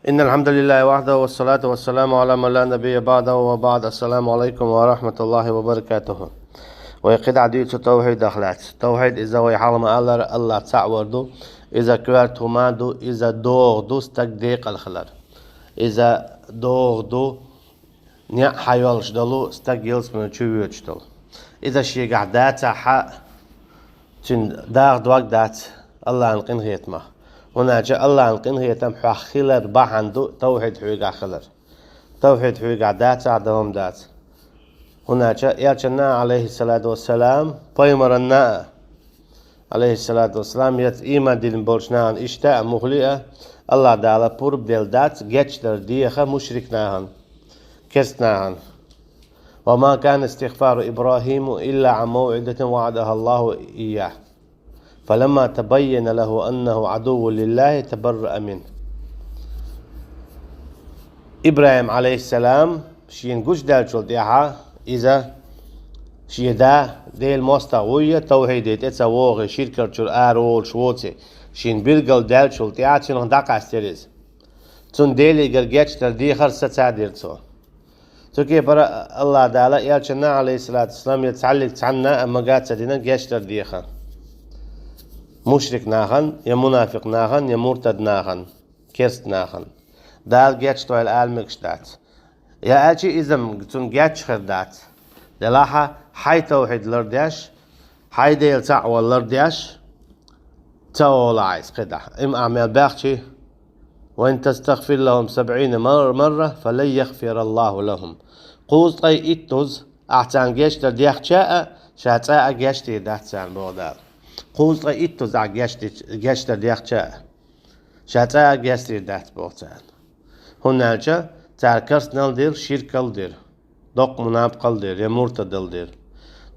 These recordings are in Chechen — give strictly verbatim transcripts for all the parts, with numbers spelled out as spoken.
إن الحمد لله وحده والصلاة والسلام على من لا نبي بعده وبعد. السلام عليكم ورحمة الله وبركاته. Вай кхидӀа дуьйцу тавхьидах лаьцна. Тавхьид иза вай хьалха ма-аллара, АллахӀ цаӀ вар ду, иза коьрта хӀума ду, иза догӀа ду стаг декъала хилар. Иза догӀа ду неӀ хьайолуш долу стаг ялсамани чу воьдуш долу. Иза шегахь дацахь а, цуьнан даха дог дац АллахӀан къинхетамах. ХӀунда аьлча АллахӀан къинхетам хьох хилар бахьана ду тавхьид хьоьгахь хилар. Тавхьид хьоьгахь дацахь а, дан хӀума дац. ХӀунда аьлча Элчанна а, Ӏалайхиссалату вассалам, пайхамаранна а, Ӏалайхиссалату вассалам, яц ийман дина болчу нахана иштта а, муххале а, АллахӀ Дала пурба делла дац гечдар деха мушрик нахана, керст нахана. وما كان استغفار إبراهيم إلا عن موعدة وعدها الله إياه فلما تبين له أنه عدو لله تبرأ منه. ИбрахӀим, Ӏалайхиссалам, шена гучудаьллачул тӀаьхьа иза шен да Делан мостагӀа вуй, тавхьиде тӀе ца вогӀий, ширкарчуьра араволуш воций, шена билгалдаьллачул тӀаьхьа цуьнах дӀакъаьстира иза. Цунна Делигара гечдар дехар сацадира цо. Цу кепара АллахӀ Дала Элчанна, Ӏалайхиссалату вассалам, я цхьаллиг цхьанна а мага ца дина гечдар деха мушрик нахана, я мунафикъ нахана, я муртад нахана, керст нахана. Дала гечдойла ала мегаш дац. Я аьлча иза-м цунна геч хир дац. Делахь а хьайн тавхьид лардеш, хьайн Дела цхьаъ вар лардеш ца олу ахь иза кхидӀа. Има ахь мел баьхчи: وإن تستغفر لهم سبعين مر-، مرة فلن يغفر الله لهم. Кхузткъе иттуза ахь царна гечдар дехча а, ша цкъа а гечдийр дац царна, боху Дала. Кхузткъе иттуза ахь гечди-, гечдар дехча а, ша цкъа а гечдийр дац, боху царна. ХӀунда аьлча цара керстанал дира, ширкал дира, доккха мунапкъал дира, я муртадал дира.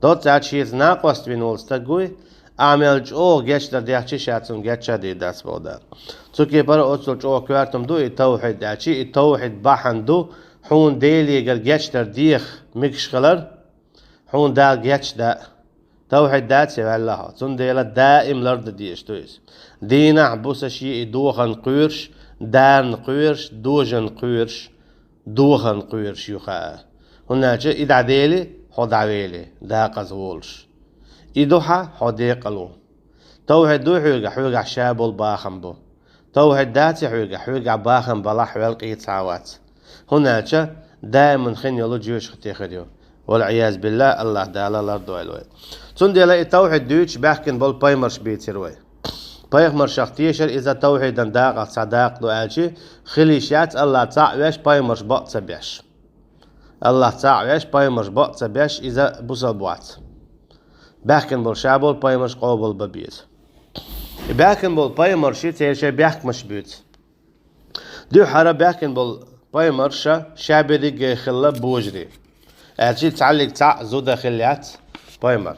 Доцца аьлча шеца накъост вина волу стаг вуй, ахь мел чӀогӀа гечдар дехчи, ша цунна гечдийр дац, боху Дала. Цу кепара оццул чӀогӀа коьртам ду и тавхьид аьлчи, и тавхьид бахьана ду хьуна Делигара гечдар деха мегаш хилар, хьуна Дала гечдан. Тавхьид дац и ваьлла хьо, цундела даим лардан дезаш ду иза. Дийнахь, буса шен и дохана кхоьруш, дарна кхоьруш, дожана кхоьруш, дохана кхоьруш ю хаа. ХӀунда аьлча и дӀадели, хьо дӀавели, декъаза волуш. И ду хьан хьо декъала ву. Тавхьид дуй хьоьгахь, хьоьгахь ша болу бахам бу. Тавхьид дац и хьоьгахь, хьоьгахь бахам балахь, хьоьл къийца а вац. ХӀунда аьлча даиман хин йолу жоьжахати хир ю. ВалӀиязу биллахӀ, АллахӀ Дала лардойла вай. Цундела и тавхьид дуьйцуш баьхкина болу пайхамарш бийцира вай. Пайхамаршах тешар иза тавхьидан дакъах цхьа дакъа ду аьлчи, хила йиш яц АллахӀ цхьаъ веш, пайхамарш бакъ ца беш. АллахӀ цхьаъ веш, пайхамарш бакъ ца беш, иза бусалба вац. Баьхкина болу ша болу пайхамарш къобал бан беза. И баьхкина болу пайхамарши церан шайн бехкамаш буьйцу. Дуьххьара баьхкина болу пайхамарша ша берриге хилла божарий. Аьлчи цхьаллиг цхьаъ зуда хилла яц пайхамар.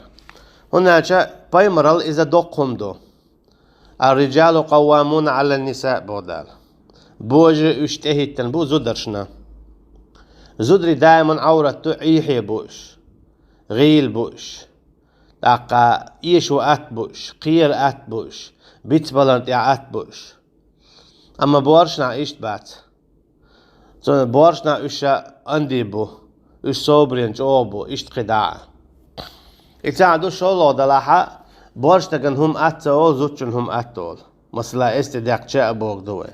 ХӀунда аьлча пайхамарал иза доккха хӀума ду. الرجال قوامون على النساء, боху Дала. Божарий уьш тӀехӀиттина бу зударшна. Зударий даиман Ӏоврат ду, Ӏехье бу уьш, гӀийла бу уьш, тӀаккха эшо атта бу уьш, кхера атта бу уьш, бицбаларна тӀехь атта бу уьш. Амма боьршнахь иштта бац. Цундела боьршнахь уьш ша анди бу, уьш собарина чӀогӀа бу, иштта кхидӀа а. И цхьаъ ду шолгӀа далахь а, боьрша стагана хӀума атта ца олу, зудчунна хӀума атта олу. Масала, эс тӀе даьккхича а бохург ду вай.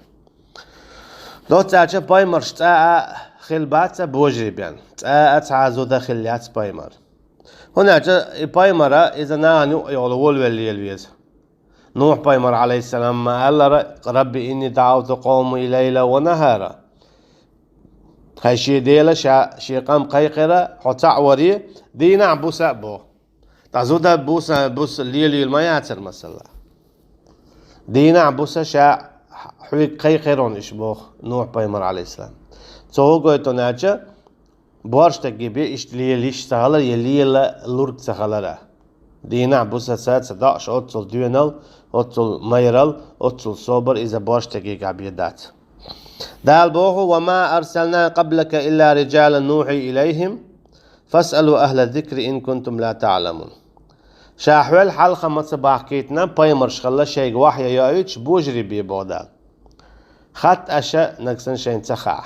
Доцца аьлча пайхамарш цкъа а хилла бац божарий бен, цкъа а цхьа а зуда хилла яц пайхамар. ХӀунда аьлча и пайхамара иза нахана юкъа йолу волавелла лела веза. Нухь-пайхамар, Ӏалайхиссалам, ма-аллара: «Рабби инни даӀавту къавми лайла ва нахара». ХӀай шен Дела, ша шен къам кхайкхира, хьо цхьаъ варе, дийнахь, буса а боху. Ткъа зуда, буса, буса лелийла ма яцара, масала. Дийнахь, буса ша хьоьга кхайкхира хьуна, иштта боху Нухь-пайхамар, Ӏалайхиссалам. Цо хӀун гойту аьлча, боьрша стаге бен иштта лела йиш ца хилар, я лела лург ца хилар. Дийнахь, буса ца, ца доӀуш, оццул доьналла, оццул майралла, оццул собар иза боьрша стагехь бен дац. Дала боху: «Ва ма арсална къаблака илла риджалан нухьи илайхим, фасъалу ахла зикри ин кунтум ла таъламун». Ша хьол хьалха ма ца бахкийтина пайхамарш хилла шайга вахьйу йоуьйтуш божарий бен, боху Дала. Хатта аша нагсан шайн ца хаа.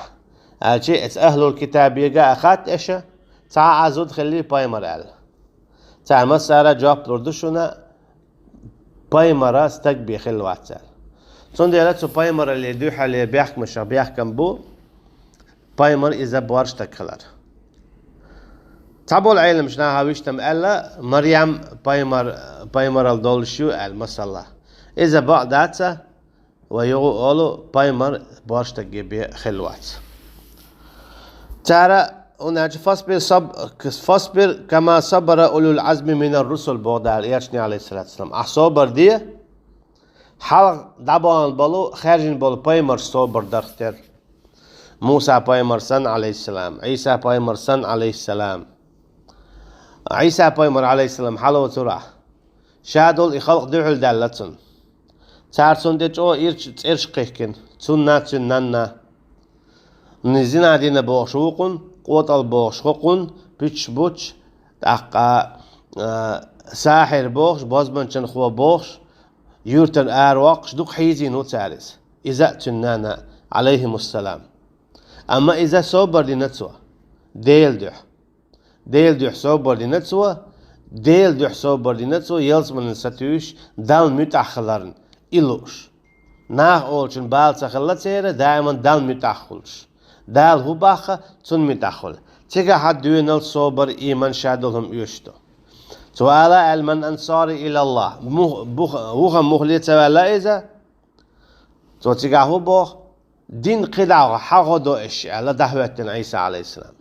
Ачи эц ахлул китабега а хатта аша, ца а зуд хилли пайхамар аьлла. Ца массара жоп лур ду шуна, пайхамара стаг бе хилла вац аьлла. Цундела цу пайхамарале дуьхьале бехкамаша бехкам бу, пайхамар иза борштаг хилар. Цхьаболу Ӏеламаш наха виштам аьлла, Марьям пайхамар, пайхамарал долуш ю аьлла, масала. Иза бакъ даца, ва югу олу пайхамар борштаге бе хилла вац. Цара унача фасбир саб-, фасбир кама сабара улул азми минар русул боху Дала элчане, алейхиссалату вассалам. Ахь собар де, хьалха дӀабахана болу, хаьржина болу пайхамарш собар дарх тера. Муса пайхамар санна, алейхиссалам, Ӏийса пайхамар санна, алейхиссалам. Ӏийса пайхамар, алейхиссалам, хьалоцурахь, ша долу и халкъ дуьхьал даьлла цунна. Цара цунна тӀе чӀогӀа ирча цӀераш кхихкина, цунна, цуьнан нанна. Ни зина дина бохуш вукъун, къотӀал бохуш хукъун, пуьчаш буч, тӀаккха, а, сахьир бохуш, бозбанчанхо бохуш, юьртан ара воккхуш, дукха хьийзийна ву цара иза. Иза а цуьнан нана, алейхимуссалам. Амма иза собар дина цо. Делан дуьхьа. Делан дуьхьа собар дина цо, Делан дуьхьа собар дина цо, ялсаманин сатуьйсуш, Далла муьтӀахь хиларна, и лууш. Наха олучун бала ца хилла церан, даиман Далла муьтӀахь хуьлуш. Дала хӀу баккха, цунна муьтӀахь хуьлу. Цигахь а доьналла собар, ийман, ша долу хӀума оьшуш ду. Цо ала аьлла: «Ман ансари илаллахь». Мух-, бух-, вуха мухле ца ваьлла иза? Цо цигахь хӀу боху? Дин кхидӀа хьан гӀо до аш, аьлла, дӀахӀоьттина Ӏийса, алейхиссалам.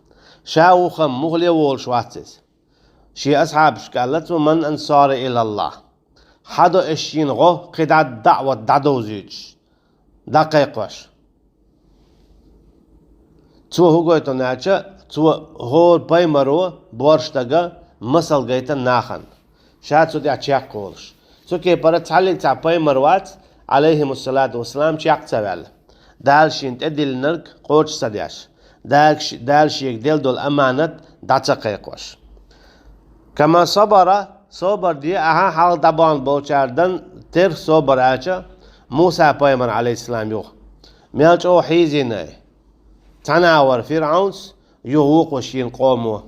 Ша вуха мухле волуш вац иза. Шен асхьабашка аьлла цо: «Ман ансари илаллахь». Хьан до аш шена гӀо, кхидӀа даӀват дӀадовзуьйтуш, дӀакхайкхош. Цо хӀу гойту аьлча, цо хӀора пайхамаро, борштага, масал гайтина нахана. Ша цу тӀехь чекхволуш. Цу кепара цхьаллиг цхьа пайхамар вац, алейхимуссалату вассалам, чекх ца ваьлла. Дала шена тӀедиллинарг кхочуш ца деш. Дала ш-, Дала шега делла долу аманат дӀа ца кхайкхош. Кама сабара, собар де, ахьа хьалха дӀабахана болчара дан терх собар аьлча, Муса пайхамар, алейхиссалам, юха. Мел чӀогӀа хьийзийна и. Цхьана а вара ФирӀаунс, юха вукхо шена къомо.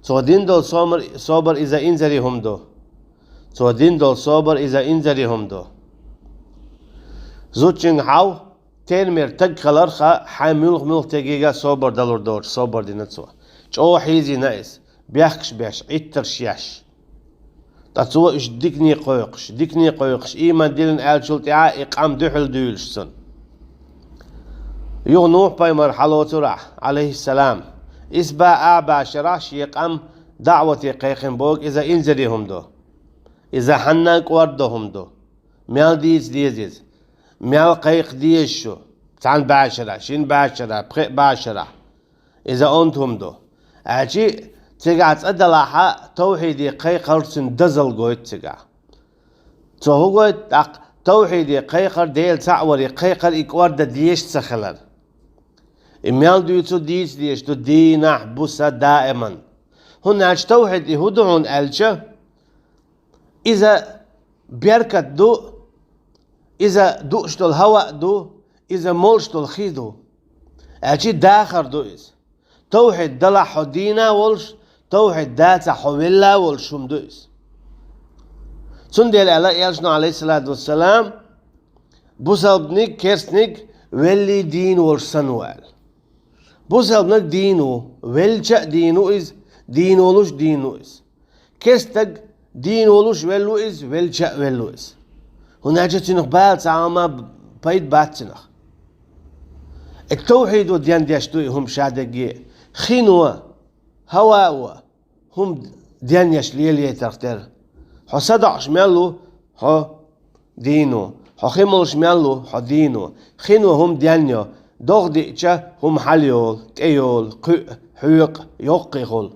Цо дина долу собар, собар иза инзаре хӀума ду. Цо дина долу собар иза инзаре хӀума ду. Зудчуьнга хьал, термер таг хиларх а, хьайн муьлх-муьлх тегига собар далур доцуш, собар дина цо. ЧӀогӀа хьийзийна иза, бехкаш беш, Ӏиттарш еш. Ткъа цо уьш дикане кхойкхуш, дикане кхойкхуш, ийман диллина аьллачул тӀаьхьа и къам дуьхьал дуьйлуш цунна. Юха Нухь-пайхамар хьалоцурахь, алейхиссалам, исс бӀе а башарахь шен къам даӀвате кхайкхина бохург иза инзаре хӀума ду. Иза хьанна а кӀордадо хӀума ду. Мел дийца деза иза. Мел кхайкха деза шу. Цхьана башарахь, шина башарахь, пхеа башарахь. Иза онда хӀума ду. Аьлчи, цигахь цӀа далахьа, тавхьиде кхайкхар цуьнан дазал гойту цигахь. Цо хӀу гойту тӀаккха? Тавхьиде кхайкхар, Дела цхьаъ варе кхайкхар и кӀорда дезаш ца хилар. И мел дуьйцу дийца дезаш ду дийнахь, буса, даиман. ХӀунда аьлча тавхьид и хӀу ду хьуна аьлча, иза беркат ду, иза дууш долу хӀаваъ ду, иза молуш долу хи ду. Аьлчи дахар ду иза. Тавхьид далахь хьо дийна а волуш, тавхьид дацахь хьо велла а волуш хӀума ду иза. Цундела аьлла элчано, алейхиссалату вассалам, бусалбаниг, керстаниг велли дийна волуш санна ву аьлла. Бусалбаниг дийна ву, велча а дийна ву иза, дийна волуш дийна ву иза. Керстаг дийна волуш велла ву иза, велча а велла ву иза. ХӀунда аьлча цуьнах бала ца Ӏама пайда бац цуьнах. И тавхьидо ден деш ду и хӀума шадерриге. Хино, хӀавао, хӀума денъеш лелаейтарх тера. Хьо садоӀуш мел ву, хьо дийно. Хьо хи молуш мел ву, хьо дийно. Хино хӀума денйо, догӀа диъча хӀума хьалайолу, тӀейолу, кхуьу, хьоькъу, йоккхий хуьлу.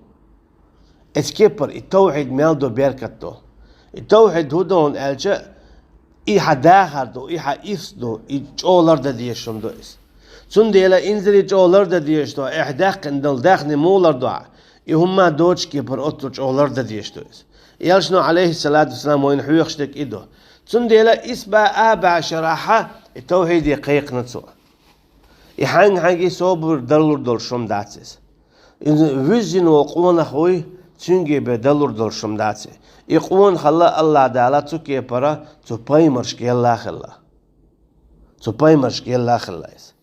Эцу кепара и тавхьид мел до беркат до. И тавхьид хӀун ду хьуна аьлча, и хьан дахар ду, и хьан ирс ду, и чӀогӀа лардан дезаш хӀума ду иза. Цундела инзаре чӀогӀа лардан дезаш ду, эхь даьккхина долу даьхни муха лардо ахь, и хӀумма доцуш кепара оццул чӀогӀа лардан дезаш ду иза. Элчано, алейхиссалату вассалам, вайна хьоьхуш дерг и ду. Цундела исбаъ а башарахьа и тавхьиде кхайкхина цо. И хьанга-хьанга собар далур долуш хӀума дац иза. Иза вуьззина волу къонах вуй, цуьнга бен далур долуш хӀума дац. И къонахалла Аллах Дала цу кепара цу пайхамаршка елла хилла. Цу пайхамаршка елла хилла иза.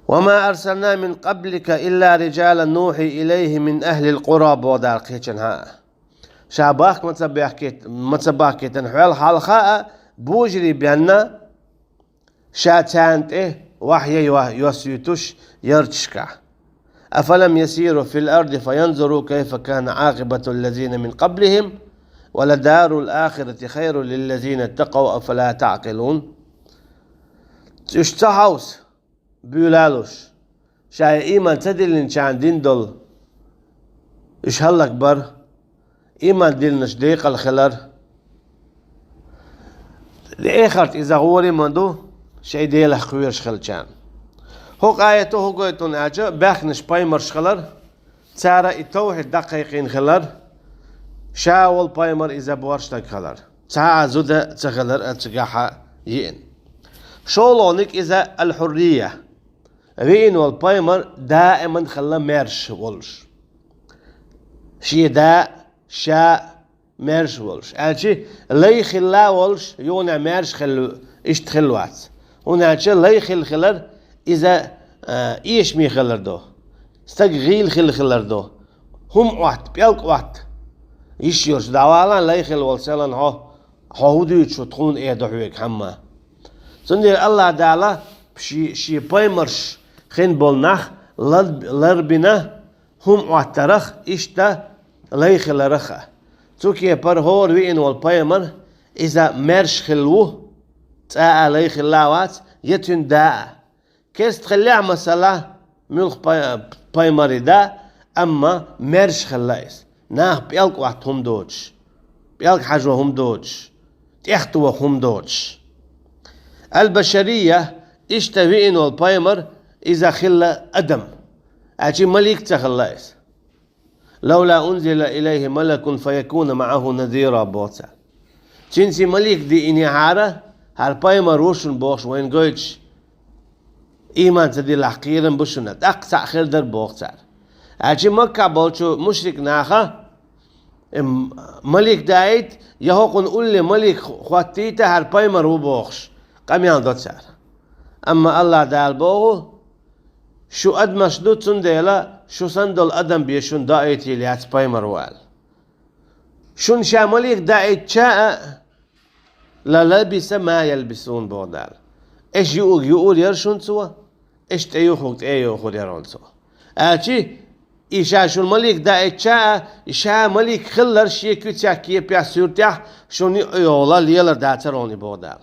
«وما أرسلنا من قبلك إلا رجالا نوحي إليهم من أهل القرى», боху Дала кхечанхьа. Ша бахка ма ца бахкийт-, ма ца бахкийтина хьол хьалха а божарий бенна, ша царна тӀе вахьйе йо-, йоссуьйтуш ярташкахь. «أفلم يسيروا في الأرض فينظروا كيف كان عاقبة الذين من قبلهم ولدار الآخرة خير للذين اتقوا أفلا تعقلون». Уьш ца хьовса, буьйлалуш, ша и ийман ца диллинчарна дина долу, уьш хӀаллакбар, ийман диллинарш декъала хилар. Эхарт иза гӀора ма ду, шайн Делах кхоьруш хилчарна. ХӀокху аято хӀун гойту аьлча, баьхкинарш пайхамарш хилар, цара и тавхьид дӀакхайкхийна хилар, ша волу пайхамар иза боьрша стаг хилар. Цхьа а зуда ца хилар а цигахьа йиъна. ШолгӀаниг иза аль-хьуррия. Веана волу пайхамар даиман хилла маьрша волуш. Шен да, ша маьрша волуш. Аьлчи лай хилла волуш, юханехь маьрша хилла, иштта хилла вац. ХӀунда аьлча лай хилла хилар, иза, а, эшаме хилар ду. Стаг гӀийла хилла хилар ду. ХӀума Ӏотта, пӀелг Ӏотта. Йиш йолуш дӀавала лай хилла волу селан хьо, хьо хӀун дуьйцуш ву тхуна эр ду хьоьга хьамма. Цундела Аллах Дала ши-, шен пайхамарш хин болу нах лар-, ларбина, хӀума Ӏоттарах, иштта лай хиларах а. Цу кепара хӀора веана волу пайхамар, иза маьрша хилла ву, цкъа а лай хилла а вац, я цуьнан да а. Керста хиллехь, масала, муьлхха пай-, пайхамари да, амма маьрша хилла иза. Наха пӀелг Ӏотта хӀума доцуш, пӀелг хьажо хӀума доцуш, тӀехтоху хӀума доцуш. Аль-башария, иштта веана волу пайхамар, иза хилла адам. Аьлчи малик ца хилла иза. «لولا أنزل إليه ملك فيكون معه نذيرا», боху цара. Цуьнца малик диънехьара, хӀара пайхамар ву шуна бохуш вайна гойтуш, ийман ца диллахь кхерам бу шуна, тӀаккха цхьаъ хир дара боху цара. Аьлчи Маккахь болчу мушрик наха, эм, малик даийта, я хӀокхунна улле малик хӀоттийта, хӀара пайхамар ву бохуш, къамел до цара. Амма Аллах Дала боху, шу адамаш ду, цундела шу санна долу адам бен шуна доуьйтийла яц пайхамар ву аьлла. Шуна ша малик даийтча а, «للبث ما يلبثون», боху Дала. Эш юург юур яра шуна цо, эш тӀеюхург тӀе а юхур яра шуна цо. Аьлчи, и ша шуна малик даийтча а, и ша малик хилларш шен куьцехь, кепехь, суьртехь шуна юкъа йолу лелар дацара шуна, боху Дала.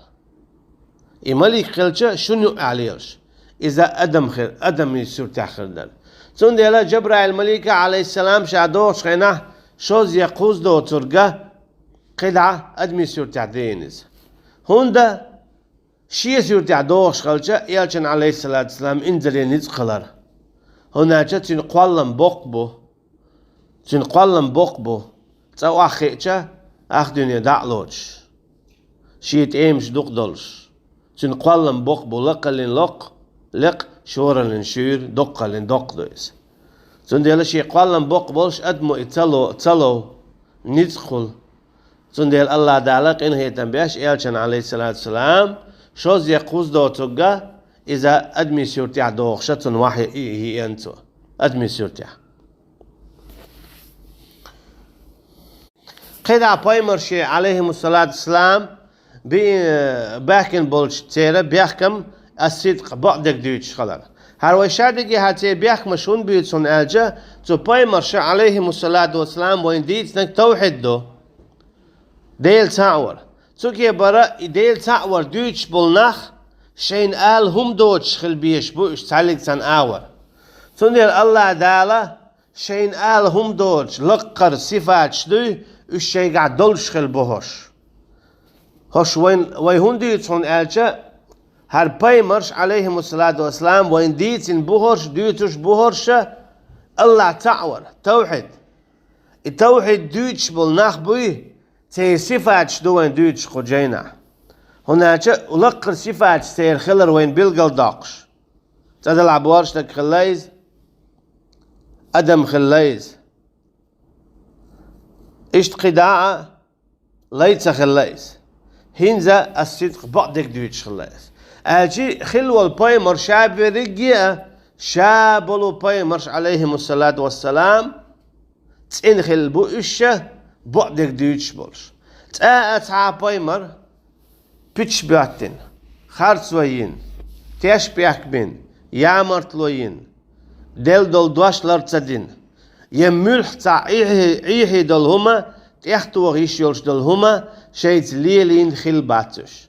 И малик хилча, шуна юкъахь лелаш. Иза адам хир, адамийн суьртехь хир дара. Цундела Джабраил малика, Ӏалайхиссалам, ша догӀучу хенахь, шозза я кхузза доцург кхидӀа адамийн суьртехь деана иза. ХӀунда шен суьртехь догӀуш хилча, элчан, Ӏалайхиссалату вассалам, инзаре ницкъ хилар. ХӀунда аьлча цуьнан кхоллам боккха бу. Цуьнан кхоллам боккха бу, цкъа охьахиъча, ах дуьне дӀа а лоцуш. Шен тӀемаш дукха долуш. Цуьнан кхоллам боккха бу, лакхаллин локх, лекъ, шораллин шуьйра, доккхаллин доккха ду иза. Цундела шен кхоллам боккха болуш адамо и ца ло-, ца лов, ницкъ хуьлу. Цундела Аллах Дала къинхетам беш элчан, Ӏалайхиссалату вассалам, шозза я кхузза доцург, иза адамийн суьртехь догӀуша цунна вахьйу и, и, и, и, цо. Адамийн суьртехь. КхидӀа пайхамарши, Ӏалайхимуссалату вассалам, би-, баьхкина болчу церан бехкам ас-сидкъ, бакъдерг дуьйцуш хилар. ХӀара вай шадерригехь церан бехкамаш хӀунда буьйцу хьуна аьлча, цу пайхамарша, Ӏалайхимуссалату вассалам, вайна дийцинарг тавхьид ду. Дела цхьаъ вар. Цу кепара и Дела цхьаъ вар дуьйцуш болу нах шайна ала хӀума доцуш хила безаш бу уьш цхьаьллиг цхьана агӀор. Цундела Аллах Дала шайна ала хӀума доцуш лаккхара сифаташ дуй, уьш шайгахь долуш хила бу хӀорш. ХӀорш вайн, вай хӀунда дуьйцу хьуна аьлча, хӀара пайхамарш, Ӏалайхимуссалату вассалам, вайна дийцина бу хӀорш, дуьйцуш бу хӀорша, Аллах цхьаъ вар, тавхьид. И тавхьид дуьйцуш болу нах буй, Церан сифаташ ду вайн дуьйцуш кху жайнахь. ХӀунда аьлча лакхара сифаташ церан хилар вайна билгалдоккхуш. ЦӀадала боарш стаг хилла иза, адам хилла иза. Иштта кхидӀа а лай ца хилла иза. ХӀинца ас-сидкъ бакъдерг дуьйцуш хилла иза. Аьлча хилла волу пайхамар ша берриге а, ша болу пайхамарш, алейхимуссалату вассалам, цӀена хилла бу уьш ша, бакъдерг дуьйцуш болуш. Цкъа а цхьа а пайхамар пуьташ боьттина, харцо йина, теш бехк бина, ямартло йина, делла долу дош лар ца дина, я муьлхха цхьа Ӏехье, Ӏехье долу хӀума, тӀехтоха йиш йолуш долу хӀума шайца лелийна хилла бац уьш.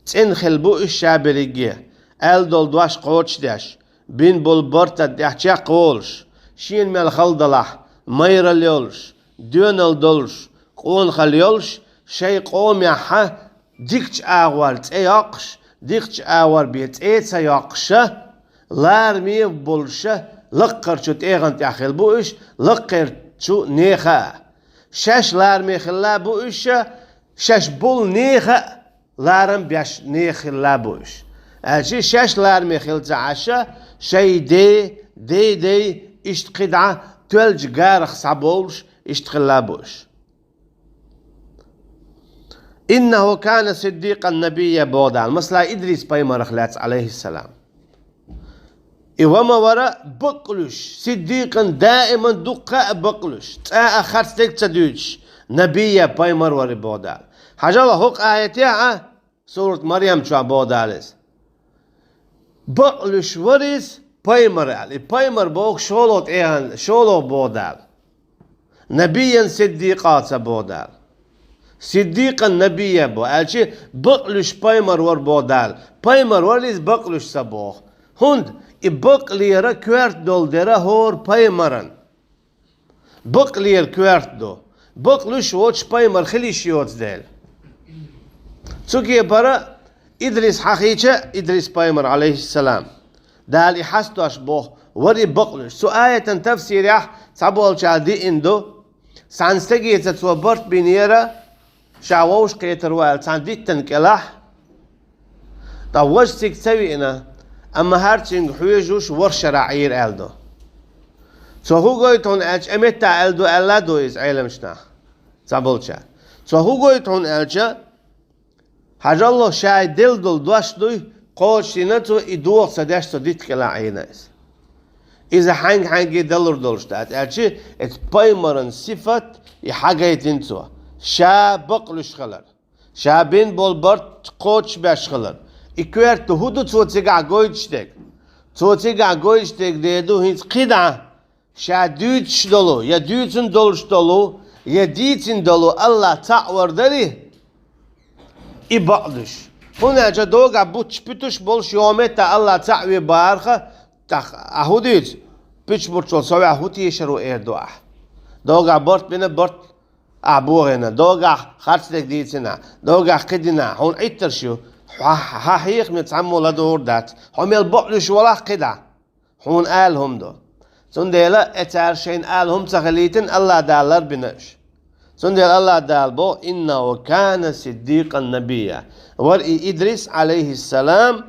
ЦӀена хилла бу уьш ша берриге, аьлла долу дош кхочушдеш, бина болу барт тӀехь чекхволуш, шена мел хала далахь, майралла йолуш, доьналла долуш, къонахалла йолуш, шайн къомехь дикачу агӀор цӀе йоккхуш, дикачу агӀор бен цӀе ца йоккхуш, лараме болуш, лакхарчу тӀегӀан тӀехь хилла бу уьш, лакхарчу нехан а. Шаьш лараме хилла бу уьш, шаьш болу нехан а ларам беш нехан хилла бу уьш. Аьлча шаьш лараме хилла ца Ӏаш, шайн ден, ден ден, иштта кхидӀа тоьллачу гарах схьабовлуш, иштта хилла бу уьш. «Иннаху кана сиддикъан набийя», боху Дала, масала, Идрис пайхамарах лаьцна, алейхиссалам. И ва ма вара бакълуьш, сиддикъан, даиман дуккха а бакълуьш, цкъа а харцдерг ца дуьйцуш, набийя, пайхамар вара и, боху Дала. Хьажал хӀокху аятехь а, сурат Марьям чохь боху Дала иза. Бакълуьш вара иза пайхамар аьлла. И пайхамар боху шолгӀа тӀегӀан, шолгӀа боху Дала. Набийян сиддикъа ца боху Дала. Сиддикъан набийя боху, аьлча бакълуьш пайхамар вара боху Дала. Пайхамар вара иза, бакълуьш ца боху. ХӀунда и бакълера коьрта долу дера хӀора пайхамаран. Бакълера коьрта ду. Бакълуьш воцуш пайхамар хила йиш йоцу дела. Цу кепара Идрис хьахийча, Идрис пайхамар, алейхиссалам, Дала и хьастош боху, вара и бакълуьш. Цу аятан тафсирехь цхьаболчара диъна ду, цхьана стагеца цо барт бинера, ша вовшахкхетар ву аьлла, цхьана диттан кӀелахь, ткъа важа цига ца виъна, амма хӀара цуьнга хьоьжуш ворхӀ шарахь Ӏийра аьлла ду. Цо хӀун гойту хьуна аьлча, а меттахь аьлла ду, аьлла ду иза Ӏеламчу наха, цхьаболчара. Цо хӀун гойту хьуна аьлча, хьажал, ша делла долу дош дуй, кхочушдина цо, и доха ца деш цо дитта кӀелахь Ӏийна иза. Иза хьаьнга-хьаьнге далур долуш дац, аьлча, эцу пайхамаран сифат и хьагайтина цо. Ша бакълуьш хилар. Ша бина болу барт кхочушбеш хилар. И коьрта хӀун ду цо цигахь гойтуш дерг? Цо цигахь гойтуш дерг дер ду хӀинца кхидӀа, ша дуьйцуш долу, я дуьйцун долуш долу, я дийцина долу АллахӀ цхьаъ вар дарий, и бакъдуьш. ХӀунда аьлча догахь бутташ пуьтуш болуш йогӀу меттахь АллахӀ цхьаъ ве бахарха, тӀаккха ахь хӀун дуьйцу? Пуьташ бутташ волу совехь хӀун тешар ву эр ду ахь? Догахь барт бина, барт ахь бохийна, догахь харцдерг дийцина, догахь кхидӀа дина, хьуна Ӏиттарш ю, хьа-, хьан хьехаме цхьаммо ладугӀур дац, хьо мел бакълуьш валахь кхидӀа, хьуна ала хӀума ду. Цундела э цара шайна ала хӀума ца хилийтина, АллахӀ Дала ларбина уьш. Цундела АллахӀ Дала боху: «Иннаху кана сиддикъан набийя». Вара и Идрис, алейхиссалам,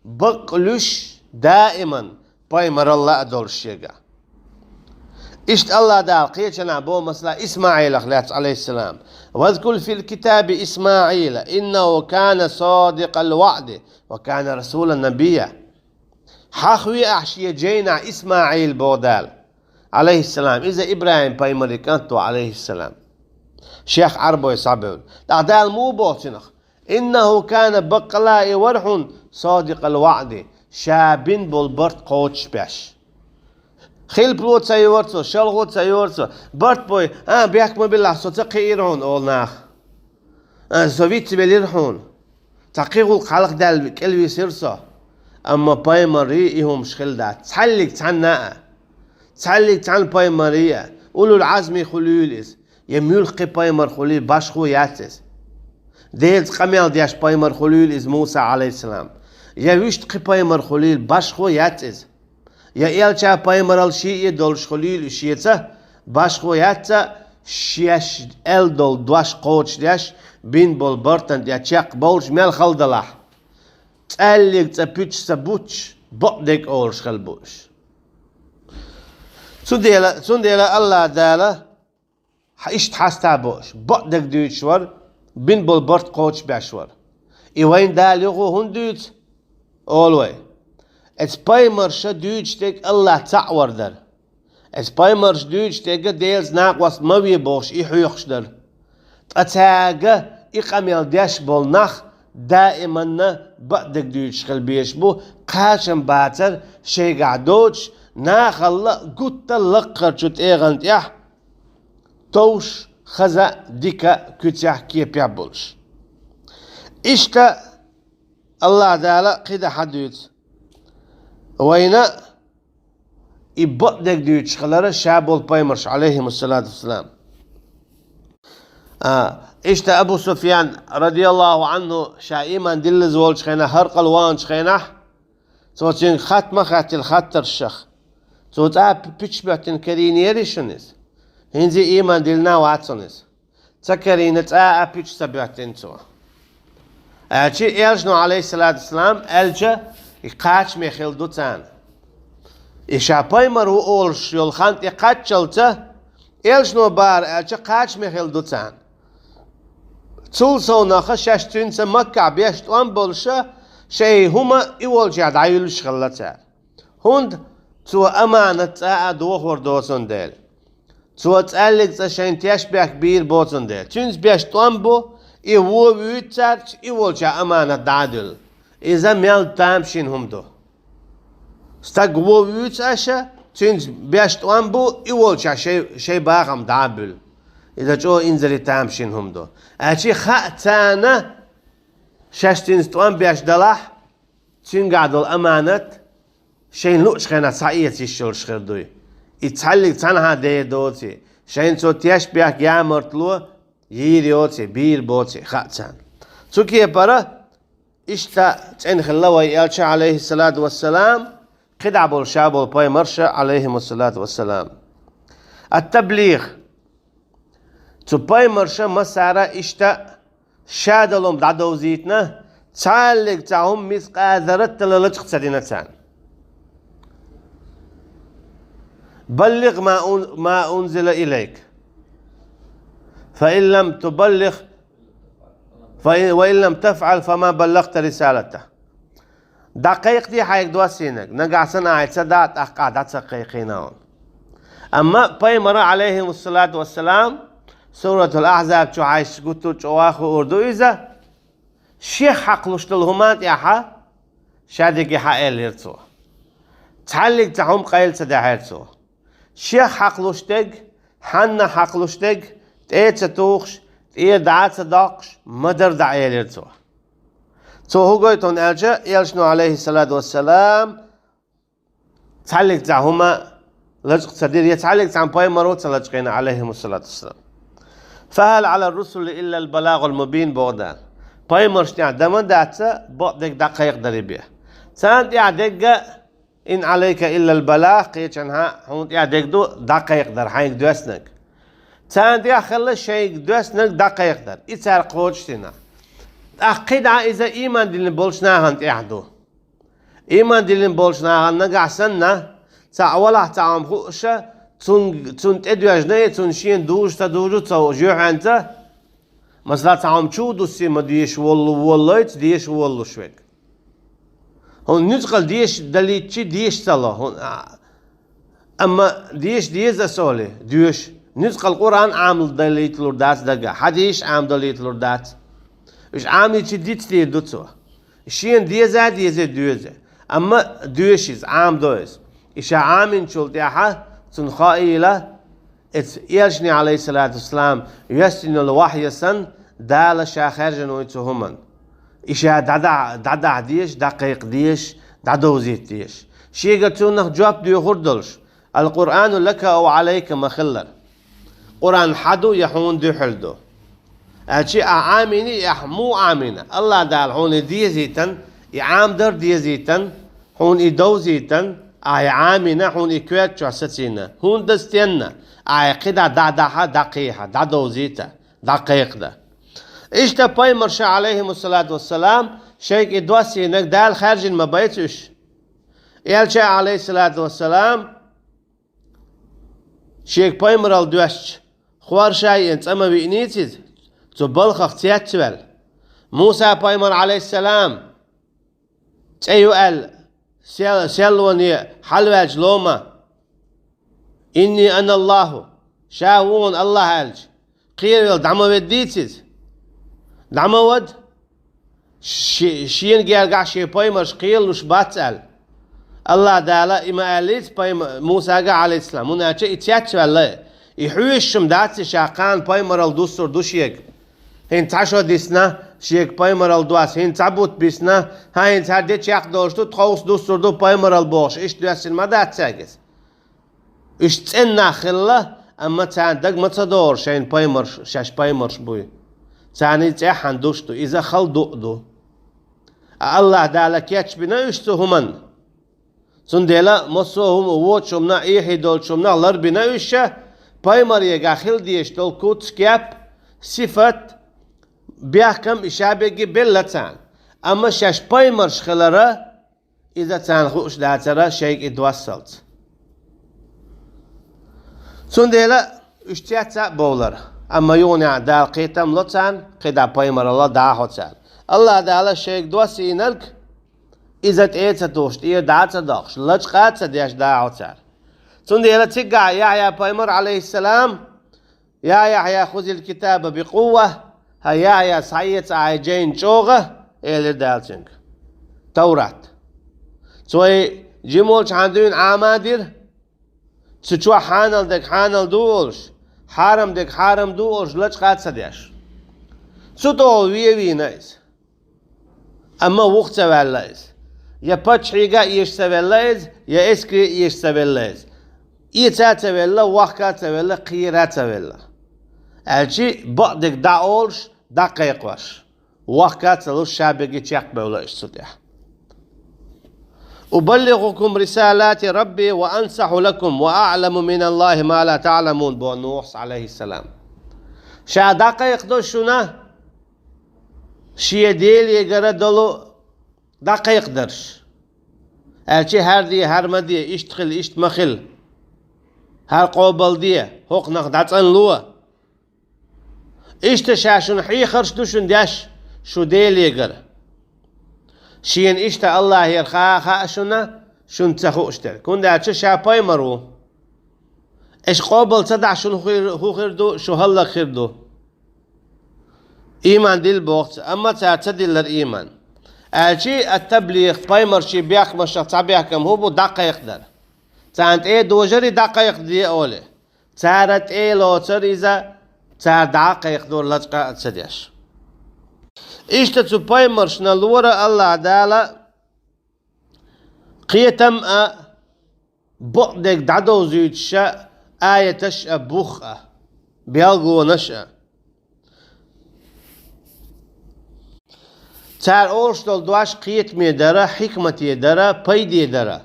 бакълуьш, даиман пайхамаралла а долуш шега. Иштта АллахӀ Дала кхечанахь боху, масала, ИсмаӀилах лаьцна, алейхиссалам: «Вазкур фил китаби ИсмаӀила, иннаху кана садикъал ваъди ва кана расулан набийя». Хьахве ахь шен жайнахь ИсмаӀил, боху Дала, алейхиссалам, иза ИбрахӀим пайхамаран кӀант ву, алейхиссалам. Шех Ӏарбой схьабевлла. ТӀаккха Дала муха боху цунах? «Иннаху кана», баккъала и вара хьуна, «садикъал ваъди», ша бина болу барт кхочушбеш. Хилпало ца йора цо, шалхо ца йора цо. Барт бой, а, бехк ма биллахь, со ца кхиира хьуна, олу наха. А, со вицвелира хьуна. Цхьа кхин гӀуллакх хьалха даьлла кӀелвисира со. Амма пайхамарий и хӀумаш хилла дац. Цхьаллиг цхьанна а. Цхьаллиг цхьана пайхамарий а. Улул Ӏазми хуьлийла иза. Я муьлхха кхин пайхамар хуьлийла, башхо яц иза. Делаца къамел деш пайхамар хуьлийла иза Муса, алейхиссалам. Я вуьшта кхин пайхамар хуьлийла, башхо яц иза. Я элча пайхамарал шиъ а долуш хуьлийла уьш шеца, башхо яц иза, шаьш аьлла долу дош кхочушдеш, бина болу бартана тӀе чекхбовлуш мел хала далахь, цхьаьллиг цӀа пуьчаш ца буттуш, бакъдерг олуш хила бу уьш. Цундела, цундела АллахӀ Дала хьа иштта хьаста бо уьш, бакъдерг дуьйцуш вара, бина болу барт кхочушбеш вара. И вайна Дала юха хӀунда дуьйцу? Олу вай. Эцу пайхамарша дуьйцуш дерг АллахӀ цхьаъ вар дара. Эцу пайхамарша дуьйцуш дерг Делаца накъост ма ве бохуш, и хьоькхуш дара. Ткъа цаьрга и къамел деш болу нах даиманна бакъдерг дуьйцуш хила безаш бу, кхачам бацара шайгахь доцуш, нахала а гуттар а лакхарчу тӀегӀан тӀехь товш, хаза а, дика а, куьцехь а, кепехь а болуш. Иштта АллахӀ Дала кхидӀа хьадуьйцу вайна, и бакъдерг дуьйцуш хилар ша болу пайхамарш, Ӏалайхимуссалату вассалам. А, иштта Абу Суфьян, радияллаху Ӏанху, ша ийман диллаза волчу хенахь, хӀара къала ваханчу хенахь, цо цуьнга хатта ма хаьттира хаттаршах. Цо цкъа а пуьчаш боьттина карийнера шуна иза? ХӀинца ийман диллина вац хьуна иза. Ца карийна, цкъа а пуьчаш ца боьттина цо. Аьлча, элчано, Ӏалайхиссалату вассалам, аьлча, и кхачаме хила ду царна. И ша пайхамар ву олуш йолу хан тӀе кхаччалца, элчано бахара аьлча, кхачаме хила ду царна. Цул совнаха шаьш цуьнца Маккахь беш тӀом болуша, шайн хӀума и волчохь дӀаюьллуш хилла цара. ХӀунда цо аманат цкъа а дохор доцун дела. Цо цхьаьллиг цкъа шайн тешнабехк бийр боцун дела. Цуьнца беш тӀом бу, и вон вуьйцу цаьрца, и волчохь аманат дӀа а дуьллу. Иза мел тамашийна хӀума ду. Стаг вон вуьйцу аша, цуьнца беш тӀом бу, и волчохь шай, шай бахам дӀа а буьллу. Иза чӀогӀа инзаре тамашийна хӀума ду. Аьлча хаьа царна, шаьш цуьнца тӀом беш далахь, цуьнгахь долу аманат шайна луучу хенахь схьаэца йиш йолуш хир дуй. И цхьаьллиг цхьанхьа дер доций, шайна цо тешнабехк, ямартло йийр йоций, бийр боций, хаьа царна. Цу кепара иштта цӀена хилла вай элча, Ӏалайхиссалату вассалам, кхидӀа болу ша болу пайхамарша, Ӏалайхимуссалату вассалам. Ат-таблигъ. Цу пайхамарша массара иштта ша долу хӀума дӀадовзийтина, цхьаьллиг цхьа хӀума мискъала зарратал а лачкъа ца дина царна. «Баллигъ ма ун-, ма унзила илайк. Фа ин лам тубаллигъ, фа ин, ва ин лам тафъал, фа ма баллагъта рисалатах». ДӀакхайкхаде хьайга доссийнарг, нагахь санна ахь ца дахь, тӀаккха ахь дӀа ца кхайкхийна хьуна. Амма пайхамара, Ӏалайхимуссалату вассалам, Суратул Ахьзаб чу хьайша гуттар а чӀогӀа хуур ду иза, шех хьакхалуш долу хӀуманна тӀехь ша дерриге хьааьллера цо. Цхьаьллиг цхьа хӀума къайла ца даьхьира цо. Шех хьакхалуш дерг, хьанна хьакхалуш дерг, тӀе а ца тухуш, тӀера дӀа а ца доккхуш, ма-дарра дӀаэлира цо. Цо хӀун гойту хьуна аьлча, элчано, Ӏалайхиссалату вассалам, цхьаьллиг цхьа хӀума лачкъа ца дира, я цхьаьллиг цхьа пайхамаро ца лачкъийна, Ӏалайхимуссалату вассалам. «Фа хьал Ӏала ррусули иллал балагъул мубин», боху Дала. Пайхамаршна тӀехь дан ма дац бакъдерг дӀакхайкхадаре бен. Царна тӀехь дерг а «Ин Ӏалайка иллал балагъ», кхечанхьа хьуна тӀехь дерг ду дӀакхайкхадар, хьайга доьснарг. Царна тӀехь хилла шайга доьснарг дӀакхайкхадар. И цара кхочушдина. ТӀаккха кхидӀа иза ийман диллина болчу нахана тӀехь ду. Ийман диллина болчу нахана нагахь санна, цхьаъ валахь цхьа хӀума хууша, цун, цунна тӀедоьжна, я цунна шена дужу ца дужу ца жоьхьанца, масала, цхьа хӀума чу а дуссий ма деша волу, воллайца деша воллуш верг. ХӀунда нуьцкъала деша далийтчи деша ца ло. ХӀун-, а, амма деша деза аса олий, доьша. Нуьцкъала Къуръан Ӏамал далийталур дац дага, хьадисаш Ӏамал далийталур дац. Уьш Ӏамийчи дицдийр ду цо. Шена деза а дезий доьзий. Амма доьша иза, Ӏамадо иза. И ша Ӏаминчул тӀаьхьа цунна хаийла, эцу элчане, Ӏалайхиссалату вассалам, йоьссина йолу вахьйа санна, Дала ша хаьржина вуй цу хӀуманна. И ша дӀадахьа, дӀадахьа дезаш, дӀакхайкха дезаш, дӀадовзийта дезаш. Шега цунах жоп доьхур долуш, «Ал-Къуръану лака ау Ӏалайка» ма-хиллара. Къуръан хьан ду я хьуна дуьхьал ду. Аьлча а Ӏамийна, и ахь муха Ӏамийна? АллахӀ Дала хьуна и дезийтан, и Ӏамадар дезийтан, хьуна и довзийтан, Ахьа Ӏамийна хьуна и коьрта чохь сацийна. ХӀунда стенна? Ахьа кхидӀа дӀа-дӀа-дӀа дӀакхехьа, дӀадовзийта, дӀакхайкхада. Иштта пайхамарша, Ӏалайхимуссалату вассалам, шайга и доссийнарг Дала хаьржина ма байца уьш. Элча, Ӏалайхиссалату вассалам, шега пайхамаралла доьссича, хорша а йина цӀа ма виънийца иза, цу балхах цецваьлла. Муса пайхамар, Ӏалайхиссалам, цӀе ю аьлла, сел-, селлоне хьалаваьлча лома: «Инни ана Аллаху», ша ву хьуна Аллах аьлча, кхеравелла дӀа ма веддийца иза. ДӀа ма вада. Ши-, шена гергахь шен пайхамарш кхералуш бац аьлла. Аллах Дала и ма аьллийца пайхам-, Мусага, Ӏалайхиссалам, хӀунда аьлча и цецваьлла. И хьоьжуш-м дац и, ша кхана пайхамаралла дуссур ду шега. ХӀинца цхьа шо дисна, шега пайхамаралла доссийна, хӀинца цхьа бутт бисна, хӀан, хӀинца хӀара де чекхдолуш ду, тховса дуссур ду пайхамаралла бохуш, иштта доьссина ма дац цаьрга иза. Уьш цӀена нах хилла, амма царна дага ма ца догӀура шайна пайхамарш, шаьш пайхамарш буй. Царна иза цӀеххьана душ ду, иза хала дуъ ду. Ткъа Аллах Дала кечбина уьш цу хӀуманна. Цундела массо а хӀума, вочу хӀуманах, эхь долчу хӀуманах ларбина уьш, пайхамарегахь хила дезаш долу куц, кеп, сифат, бехкам и ша берриге белла царна. Амма шаьш пайхамарш хилар, иза царна хууш дацара, шайга и доссалц. Цундела уьш цецваьлла а бовлура. Амма юха а Дала кхетам ло царна, кхидӀа пайхамаралла дӀахьо царна. Аллах Дала шайга доссийнарг иза тӀе а ца тухуш, тӀера дӀа а ца доккхуш, лачкъа а ца деш дӀахьо царна. Цундела цигахь Яхьъя пайхамар, Ӏалайхиссалам, «Я Яхьъя, хузил китаба бикъувва», хӀай Яхьъя, схьаэца ахьа и жайна чӀогӀа, элира Дала цуьнга. Таврат. Цо и жима волчу хьан дуьйна Ӏама а дира, цу чохь хьанал дерг хьанал ду олуш, хьарам дерг хьарам ду олуш, лачкъа а ца деш. Цу тӀехула вен вийна иза. Амма вуха ца ваьлла иза. Я паччахьига а эша ца велла иза, я эскаре а эша ца велла иза. Эца а ца велла, вохка а ца велла, кхера а ца велла. Аьлчи бакъдерг дӀа олуш, дӀакхайкхош, вохка а ца луш, ша берриге чекхбевлла уьш цу тӀехь. «Убаллигъукум рисалати Рабби ва ансахьу лакум ва аъламу миналлахи ма ла таъламун», боху Нухьас, Ӏалайхиссалам. Ша дӀакхайкхадо шуна шен Делегара долу дӀакхайкхадарш. Аьлчи хӀара де, хӀара ма де, иштта хила, иштта ма хила. ХӀара къобалде, хӀокхунах дӀацӀанло. Иштта ша шуна хьехарш ду шуна деш, шу Делегара. Шена иштта Аллахера хаа хаьа шуна, шуна ца хууш дерг. ХӀунда аьлча ша пайхамар ву. Аша къобал ца дахь шуна хир, хӀун хир ду, шу хӀаллак хир ду. Ийман дилла боху цара, амма цара ца диллара ийман. Аьлчи ат-таблигъ, пайхамарший бехкамашах цхьа бехкам хӀун бу, дӀакхайкхадар. Царна тӀе а дожар и дӀакхайкхаде олий. Цара тӀе а лоцар иза, цара дӀа а кхайкхадора лачкъа а ца деш. Иштта цу пайхамаршна лора Аллах Дала кхетам а, бакъдерг дӀадовзуьйтуш а, аяташ а, бух а, белгалонаш а. Цара олуш долу дош кхетаме дара, хьикмате дара, пайде дара.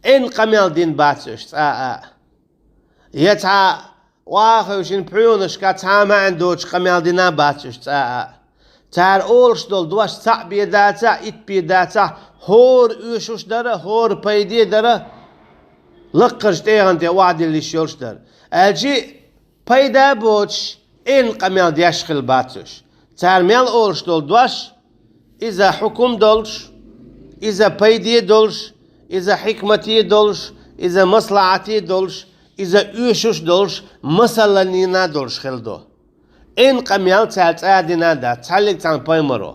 Эн къамел дина бац уьш цкъа а. Я цхьа охьа а хевшина пхьоьнашка цхьа а маьӀна доцуш къамел дина бац уьш цкъа а. Цара олуш долу дош цхьаъ бен дацахь, итт бен дацахь, хӀора оьшуш дара, хӀора пайде дара, лакхарчу тӀегӀан тӀе охьадилла йиш йолуш дара. Аьлчи пайда а боцуш, эн къамел деш хила бац уьш. Цара мел олуш долу дош, иза хьукум долуш, иза пайде долуш, иза хьикмате долуш, иза маслахьате долуш, иза оьшуш долуш, масаллина долуш хила ду. Эн къамел цара цкъа а дина дац, цхьаллиг цхьана пайхамаро.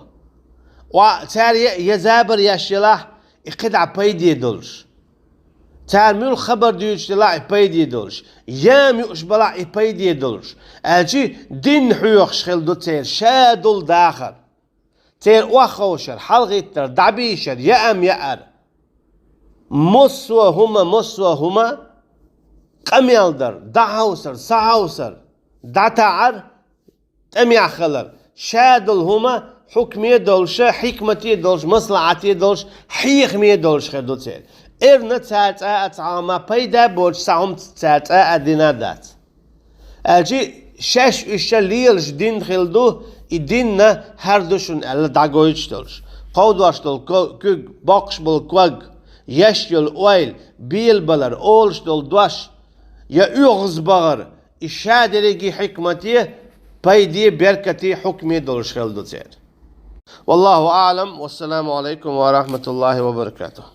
Ва цара я, я забар еш елахь, и кхидӀа пайде долуш. Цара муьлхха хабар дуьйцуш делахь, и пайде долуш. Яма юуш балахь, и пайде долуш. Аьлчи дин хьоьхуш хила ду церан шадолу дахар. Церан охьаховшар, хьалхиттар, дӀабийшар, яам яар. Массо а хӀума, массо а хӀума къамел дар, дӀахьовсар, схьахьовсар, дӀатаӀар, тӀамехь хилар, шадолу хӀума хьукме долуша, хьикмате долуш, маслахьате долуш, хьехаме долуш хир ду церан. Эрна цаьрца а цхьа хӀума пайда боцуш цхьа хӀума цаьрца а дина дац. Аьлчи шаьш уьш ша лелаш дин хила ду, и динна хӀара ду шуна аьлла дӀагойтуш долуш. Кховдош долу ко-, куьг, боккхуш болу ког, еш йолу ойла, белабалар, олуш долу дош, я оьгӀаз бахар, и ша дерриге хьикмате, пайде, беркате, хьукме долуш хила ду церан. Валлаху аълам, вассаламу алайкум ва рахматуллахи ва баракатух.